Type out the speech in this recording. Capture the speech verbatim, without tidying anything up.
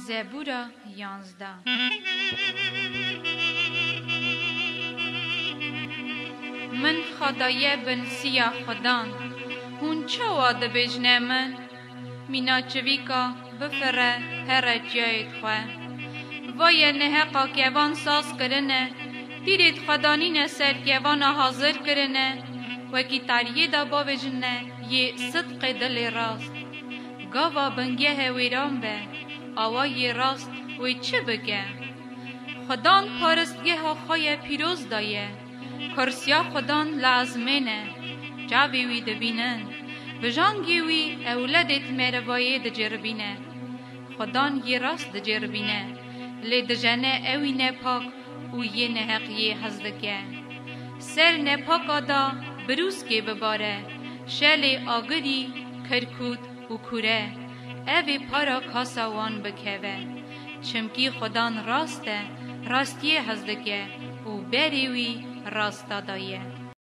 Zebûra yanzdeh. Min xwe daye bin siya Xudan. Hûn çawa dibêjine min? Mîna çivîka bifire here çiyayê xwe. Vaye neheqa kevan saz kirine, tîrê xwe danîne ser kevana hazir kirine, wekî tariyê de bavêjine yê sidqê dilê rast. Gava bingehê wêran be, awa yê rast wê çi bike? Xudan paristgeha xwe ye pîroz daye, kursiya Xudan li ezmên e, çavê wî dibînin, bijangê wî ewledê di merivayê diceribîne. Xudan yê rast diceribîne, lê dijene ewî nepak û yê neheq yê hez dike. Ser nepaka da birûskê bibare, şelê agirî, kirkût û kûre, ev ê para kasa wan bikeve. Çimkî Xudan rast e, rastiyê hez dike û berê wî rasta daye.